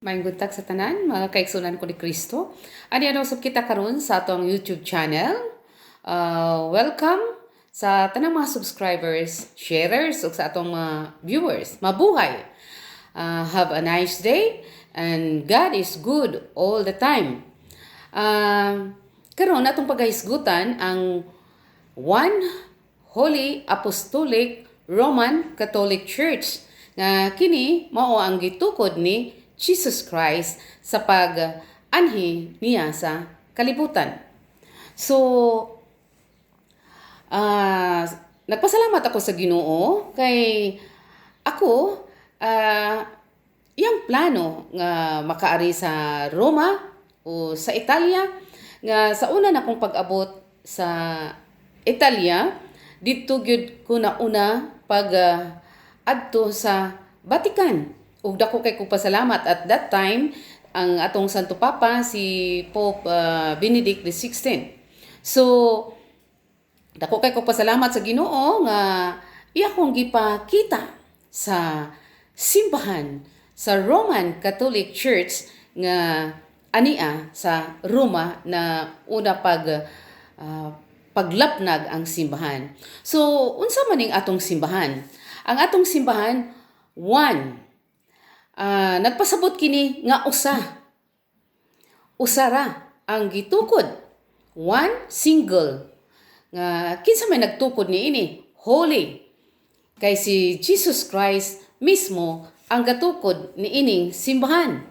Maayong buntag sa tanan, mga kaigsuonan ko ni Kristo. Ani ano usab kita karon sa atong YouTube channel. Welcome sa tanang mga subscribers, sharers ug sa atong mga viewers. Mabuhay. Have a nice day and God is good all the time. Karon atong pagahisgutan ang One Holy Apostolic Roman Catholic Church nga kini mao ang gitukod ni Jesus Christ sa pag-anhi niya sa kalibutan. So, nagpasalamat ako sa Ginoo kay ako iyang plano nga makaari sa Roma o sa Italia, nga sa una na kong pag-abot sa Italia, didto gyud ko na una pag adto sa Vatican. Ug dako kay ko pasalamat, at that time ang atong Santo Papa si Pope Benedict XVI. So dako kay ko pasalamat sa Ginoo nga iya kong gipakita sa simbahan sa Roman Catholic Church nga ania sa Roma na una pag paglapnag ang simbahan. So unsa man ning atong simbahan? Ang atong simbahan, one. Nagpasabot kini nga usa. Usa ra ang gitukod. One single. Nga kinsa may nagtukod niini? Holy. Kay si Jesus Christ mismo ang gatukod niining simbahan.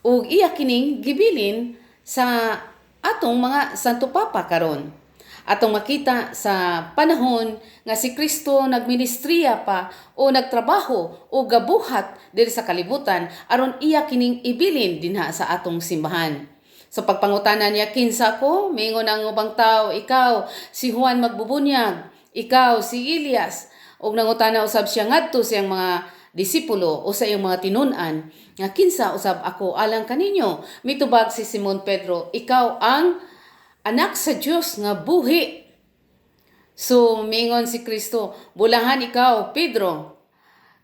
Ug iya kining gibilin sa atong mga Santo Papa karon. Atong makita sa panahon nga si Kristo nagministriya pa o nagtrabaho o gabuhat diri sa kalibutan aron iya kining ibilin dinha sa atong simbahan. Sa pagpangutana niya, "Kinsa ko?" Mingon ang ubang tao, "Ikaw si Juan magbubunyag, ikaw si Elias." Ug nangutana usab siya ngadto sa iyang mga disipulo o sa iyang mga tinun-an nga, "Kinsa usab ako alang kaninyo?" Mitubag si Simon Pedro, "Ikaw ang Anak sa Dios nga buhi." So mingon si Kristo, "Bulahan ikaw, Pedro,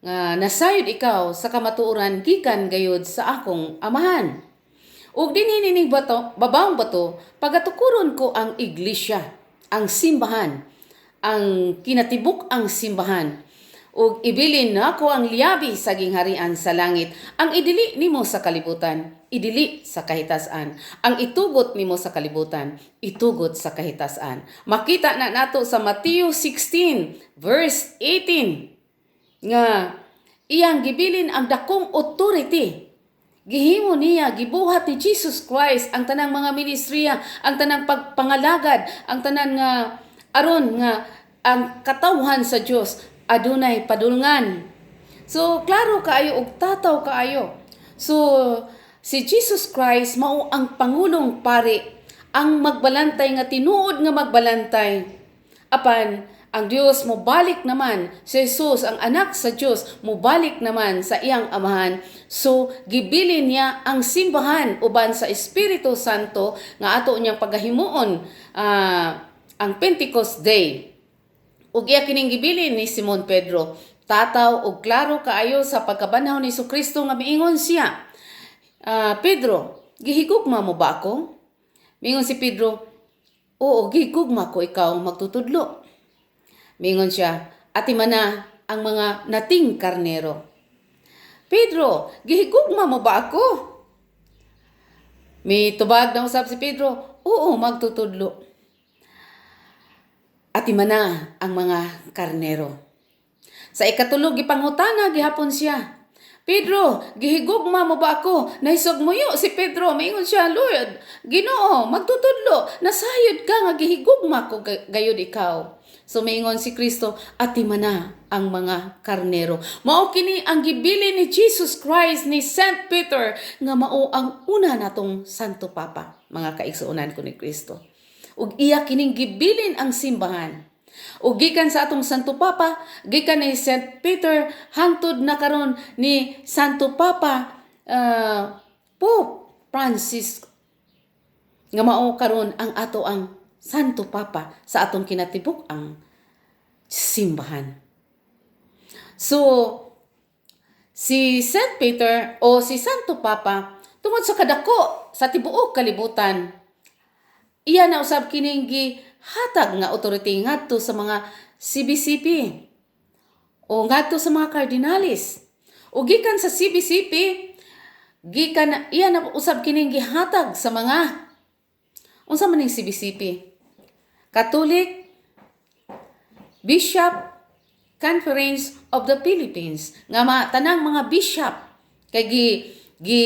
nga nasayod ikaw sa kamatuoran gikan gayud sa akong Amahan. Ug dinhi nining bato, babawong bato, pagatukuron ko ang iglesia, ang simbahan, ang kinatibuk-ang simbahan. Ug ibilin nako ang liyabi sa gingharian sa langit. Ang idili nimo sa kalibutan, idili sa kahitasan. Ang itugot nimo sa kalibutan, itugot sa kahitasan." Makita na nato sa Matthew 16 verse 18 nga iyang gibilin ang dakong authority. Gihimo niya, gibuhat ni Jesus Christ ang tanang mga ministriya, ang tanang pagpangalagad, ang tanan nga aron nga ang katawhan sa Dios adunay padulngan. So klaro kaayo ug tataw kaayo. So si Jesus Christ mao ang pangulong pari, ang magbalantay nga tinuod nga magbalantay. Apan ang Dios mobalik naman, si Jesus ang Anak sa Dios mobalik naman sa iyang Amahan. So gibilin niya ang simbahan uban sa Espiritu Santo nga ato niyang pagahimuon ang Pentecost Day. Ug iya kining gibilin ni Simon Pedro. Tataw ug klaro kaayo sa pagkabanhaw ni Kristo nga miingon siya, "Pedro, gihigugma mo ba ako?" Miingon si Pedro, "Oo, gihigugma ko ikaw, magtutudlo." Miingon siya, "Atimana ang mga nating karnero." "Pedro, gihigugma mo ba ako?" Mitubag na usab si Pedro, "Oo, magtutudlo." "Atimana ang mga karnero." Sa ikatulo, gipangutana gihapon siya, "Pedro, gihigugma mo ba ako?" Nahisog muyo si Pedro. Mingon siya, "Lord, Ginoo, magtutudlo, nasayod ka nga gihigugma ko gayud ikaw." So mingon si Kristo, "Atimana ang mga karnero." Mao kini ang gibilin ni Jesus Christ ni Saint Peter nga mao ang una natong Santo Papa, mga kaigsuonan ko ni Kristo. Ug iya kining gibilin ang simbahan. Ug gikan sa atong Santo Papa, gikan ni Saint Peter hangtod na karon ni Santo Papa Pope Francis nga mao karon ang ato ang Santo Papa sa atong kinatibuk-ang simbahan. So Si Saint Peter o si Santo Papa, tungod sa kadako sa tibuok kalibutan, iya na usab kining gihatag nga authority ngadto sa mga CBCP o ngadto sa mga cardinalis. O gikan sa CBCP, gikan iya na usab kining gihatag sa mga, unsa man ning CBCP? Catholic Bishop Conference of the Philippines, nga ma, tanang mga bishop kay gi gi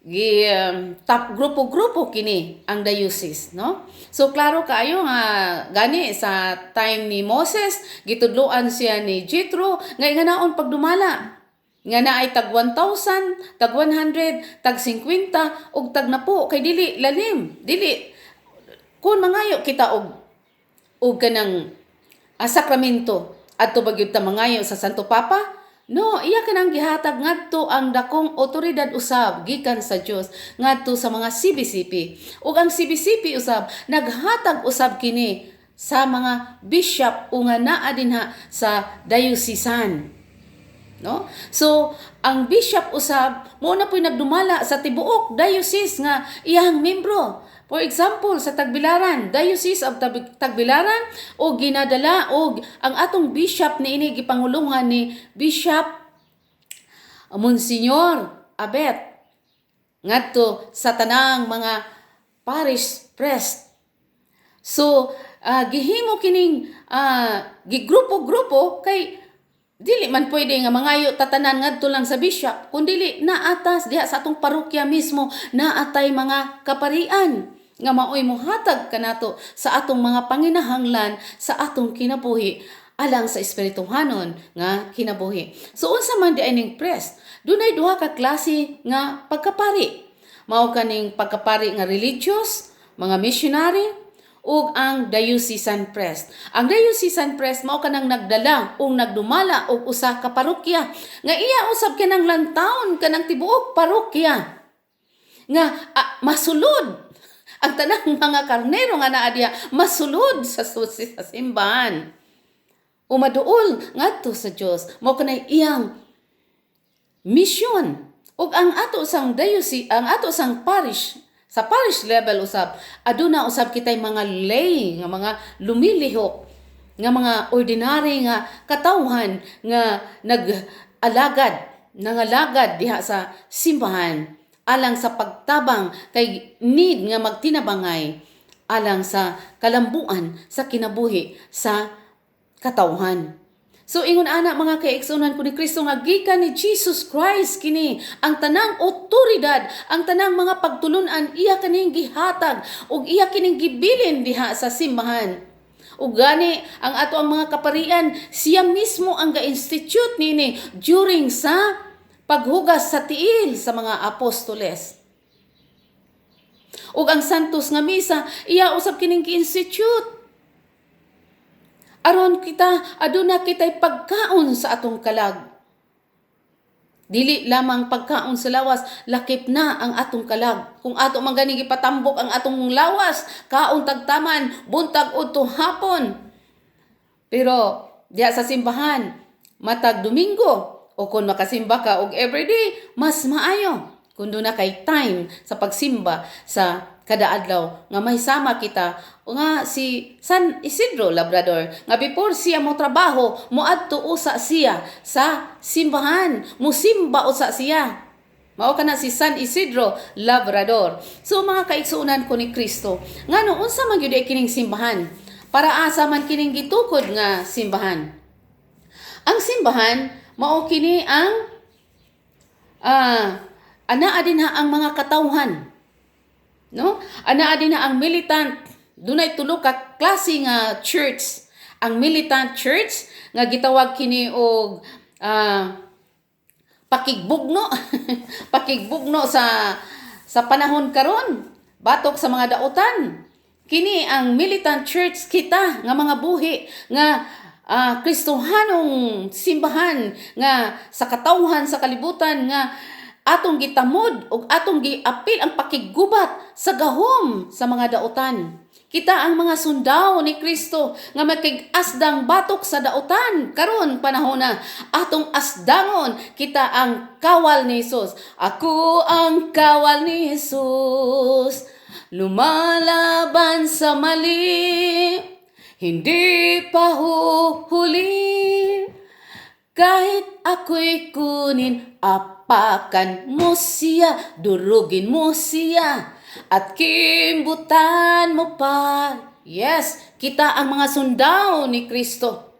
gi um, top grupo-grupo kini ang diocese, no? So klaro kaayo nga gani sa time ni Moses, gitudloan siya ni Jethro nga inganaon pagdumala nga naay tag 1,000, tag 100, tag 50 ug tag napo, kay dili lalim, dili kun mangayo kita og kanang sakramento, adto ba gyud ta mangayo sa Santo Papa? No, iya kanang gihatag ngadto ang dakong otoridad usab gikan sa Dios ngadto sa mga CBCP. Ug ang CBCP usab naghatag usab kini sa mga bishop o nga naa dinha sa diocesan. No? So, ang bishop usab mao na po'y nagdumala sa tibuok diocese nga iyang membro. For example, sa Tagbilaran, Diocese of Tagbilaran, o ginadala og ang atong bishop niini gipangulungan ni Bishop Monsignor Abet ngadto sa tanang mga parish priest. So, gihimo kining gigrupo-grupo kay dili man pwede nga mangayo tatanan ngadto lang sa bishop, kun dili naatas diha sa atong parokya mismo, naatay mga kaparian nga maoy mohatag kanato sa atong mga panginahanglan sa atong kinabuhi alang sa espirituhanon nga kinabuhi. So unsa man di ning priest? Dunay duha ka klase nga pagkapari. Mao kaning pagkapari nga religious, mga missionary, ug ang diocesan priest. Ang diocesan priest mao kanang nagdala ug nagdumala og usa ka parokya nga iya usab kanang lantawon kanang tibuok parokya nga masulod ang tanang mga karnero nga naa diha, masulod sa susi sa simbahan o maduol ngadto sa Dios. Mao kanay iyang mission. Ug ang ato sang diocese, ang ato sang parish, sa parish level usab aduna usab kitay mga lay nga mga lumilihok nga mga ordinary nga katawhan nga nag-alagad, nangalagad diha sa simbahan alang sa pagtabang kay need nga magtinabangay alang sa kalambuan sa kinabuhi sa katawhan. So ingon ana, mga kaigsuonan ko ni Kristo, nga gikan ni Jesus Christ kini ang tanang otoridad, ang tanang mga pagtulunan, iya kaning gihatag ug iya kining gibilin diha sa simbahan. Ug gani ang ato ang mga kaparian, siya mismo ang ga-institute nini during sa paghugas sa tiil sa mga apostoles. Ug ang Santos nga Misa, iya usab kining gi-institute aron kita aduna kitay pagkaon sa atong kalag. Dili lamang pagkaon sa lawas, lakip na ang atong kalag. Kung ato man gani gipatambok ang atong lawas, kaon tagtaman, buntag udto hapon. Pero diha sa simbahan, matag Domingo o kung makasimba ka og everyday, mas maayo kung duna kay time sa pagsimba sa kada adlaw nga may sama kita nga si San Isidro Labrador, nga before siya mo trabaho, moadto usa siya sa simbahan, musimba usa siya. Mao kana si San Isidro Labrador. So mga kaigsuonan ko ni Kristo, ngano unsa man gyud ay kining simbahan? Para asa man kining gitukod nga simbahan? Ang simbahan mao kini ang anaa dinha ang mga katawhan, no? Anaa dinha ang militant. Dunay tulo ka klase nga church. Ang militant church nga gitawag kini og pakigbugno, pakigbugno sa panahon karon batok sa mga dautan. Kini ang militant church, kita nga mga buhi nga Kristohanong simbahan nga sa katawhan sa kalibutan nga Atong gitamod ug atong giapil ang pakiggubat sa gahom sa mga dautan. Kita ang mga sundao ni Kristo nga makig-asdang batok sa dautan karon panahon na atong asdangon. Kita ang kawal ni Jesus. Ako ang kawal ni Jesus, lumalaban sa mali, hindi pa huhuli. Kahit ako'y kunin, apakan mo siya, durugin mo siya, at kimbutan mo pa. Yes, kita ang mga sundao ni Kristo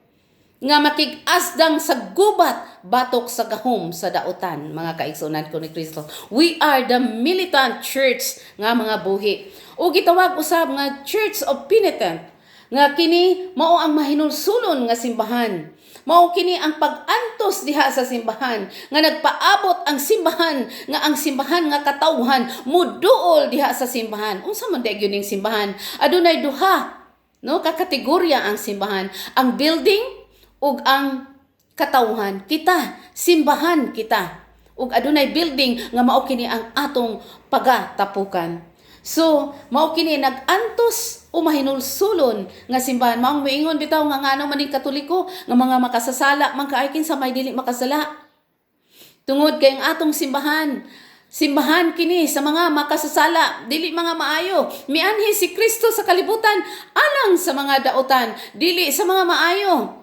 nga makig-asdang sa gubat batok sa gahom sa dautan, mga kaigsunan ko ni Kristo. We are the militant church nga mga buhi. O gitawag usab nga Church of Penitent, nga kini mao ang mahinulsulon nga simbahan. Mao kini ang pag-antos diha sa simbahan nga nagpaabot ang simbahan nga ang simbahan nga katawhan muduol diha sa simbahan. Unsa man diay gyud ning simbahan? Adunay duha, no, ka kategorya ang simbahan: ang building ug ang katawhan. Kita, simbahan kita. Ug adunay building nga mao kini ang atong pagatapukan. So, mao kini nag-antos o mahinulsulon nga simbahan. Maong moingon bitaw nga ngano man ning Katoliko nga mga makasasala man kaay, kinsa may dili makasala? Tungod kay ang atong simbahan, simbahan kini sa mga makasasala, dili mga maayo. Mianhi si Kristo sa kalibutan alang sa mga dautan, dili sa mga maayo.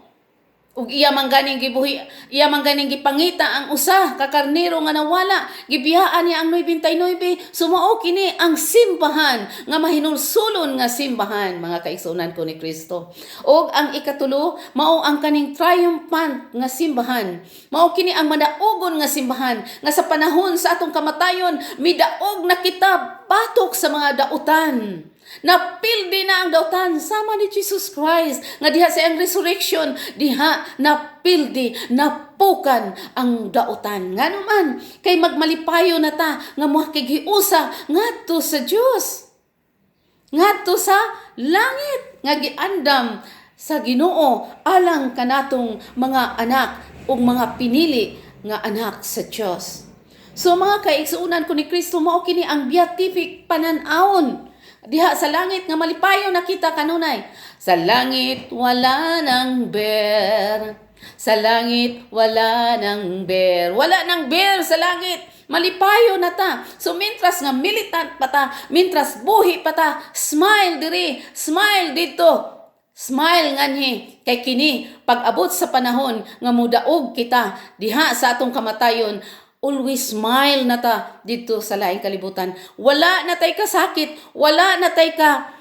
Ug iya man ganing gibuhi, iya man ganing gipangita ang usa ka karnero nga nawala, gibiyaan niya ang 99. So mao kini ang simbahan nga mahinulsulon nga simbahan, mga kaigsuonan ko ni Kristo. Ug ang ikatulo, mao ang kaning triumphant nga simbahan. Mao kini ang madaugon nga simbahan nga sa panahon sa atong kamatayon, midaog na kita batok sa mga dautan. Napildi na ang dautan sama ni Jesus Christ nga diha sa iyang resurrection, diha napildi, napukan ang dautan. Ngano man kay magmalipayo na ta nga moakighiusa ngadto sa Dios, ngadto sa langit nga giandam sa Ginoo alang kanatong mga anak ug mga pinili nga anak sa Dios. So mga kaigsuonan ko ni Kristo, mao kini ang beatific panan-awon diha sa langit nga malipayo na kita kanunay. Sa langit wala nang bear. Sa langit wala nang bear. Wala nang bear sa langit. Malipayo na ta. So mintras nga militant pa ta, mintras buhi pa ta, smile diri, smile dito. Smile nganhi kay kini pag-abot sa panahon nga mudaog kita diha sa atong kamatayon, always smile na ta dito sa laing kalibutan. Wala na tay kasakit, wala na tay ka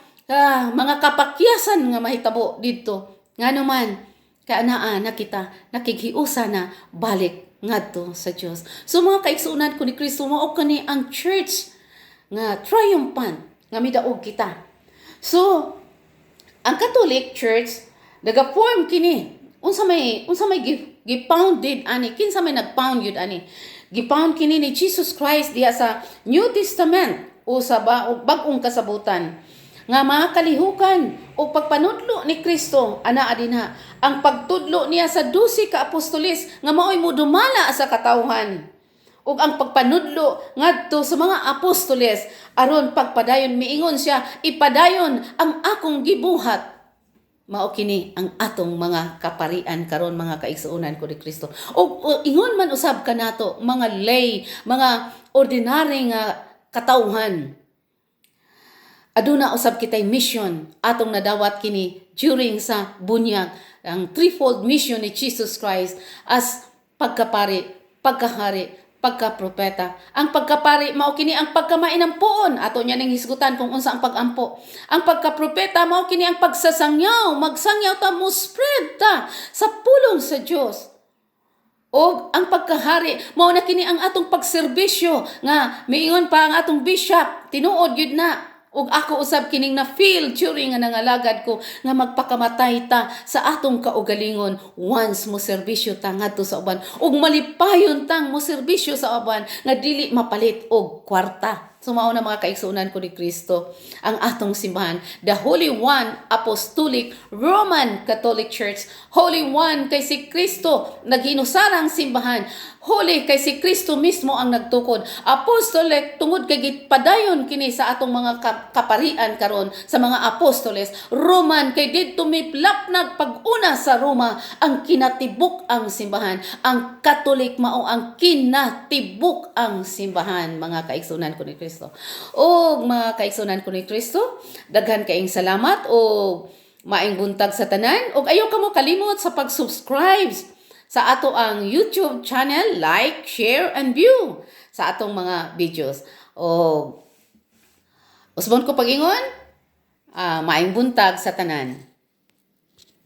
mga kapakyasan nga mahitabo dito. Ngano man, kaanaa na kita, nakighiusa na balik ngadto sa Dios. So mga kaigsuonan ko ni Kristo, mao kani ang church nga triumphant nga midaog kita. So, ang Catholic Church naga-form kini. Unsa may gi-founded ani? Kinsa may nag-found yun ani? Gi-found kini ni Jesus Christ diha sa New Testament o sa Bag-ong Kasabutan nga mga kalihukan o pagpanudlo ni Kristo anaa dinha, ang pagtudlo niya sa 12 ka apostoles nga maoy modumala sa katawhan ug ang pagpanudlo ngadto sa mga apostoles aron pagpadayon. Miingon siya, "Ipadayon ang akong gibuhat." Mao kini ang atong mga kaparian karon, mga kaigsuonan ko ni Kristo. O ingon man usab kanato mga lay, mga ordinary nga katawhan, aduna usab kitay mission atong nadawat kini during sa bunyag, ang threefold mission ni Jesus Christ as pagkapari, pagkahari, pagkapropeta. Ang pagkapari, mao kini ang pagkamainampuon. Ato niya ning hisgutan kung unsa ang pagampo. Ang pagkapropeta, mao kini ang pagsasangyaw, magsangyaw ta, mo spread ta sa pulong sa Dios. O ang pagkahari, mao na kini ang atong pagserbisyo nga miingon pa ang atong bishop, tinuod gyud na. Ug ako usab kining na feel during nga nangalagad ko nga magpakamatay ta sa atong kaugalingon once mo serbisyo ta ngadto sa uban ug malipayon tang mo serbisyo sa uban nga dili mapalit og kwarta. So mao na, mga kaigsuonan ko ni Kristo, ang atong simbahan, the Holy One Apostolic Roman Catholic Church. Holy One kay si Kristo naghinusarang simbahan. Holy kay si Kristo mismo ang nagtukod. Apostolic tungod kay gipadayon kini sa atong mga kaparian karon, sa mga apostoles. Roman kay didto miplapnag pag-una sa Roma ang kinatibuk-ang simbahan. Ang Catholic mao ang kinatibuk-ang simbahan, mga kaigsuonan ko ni Kristo. O mga kaigsuonan ko ni Kristo, daghan kaayong salamat o maayong buntag sa tanan. Og ayaw kamo kalimot sa pag-subscribe sa ato ang YouTube channel, like, share, and view sa atong mga videos. O usbon ko pag-ingon, maayong buntag sa tanan.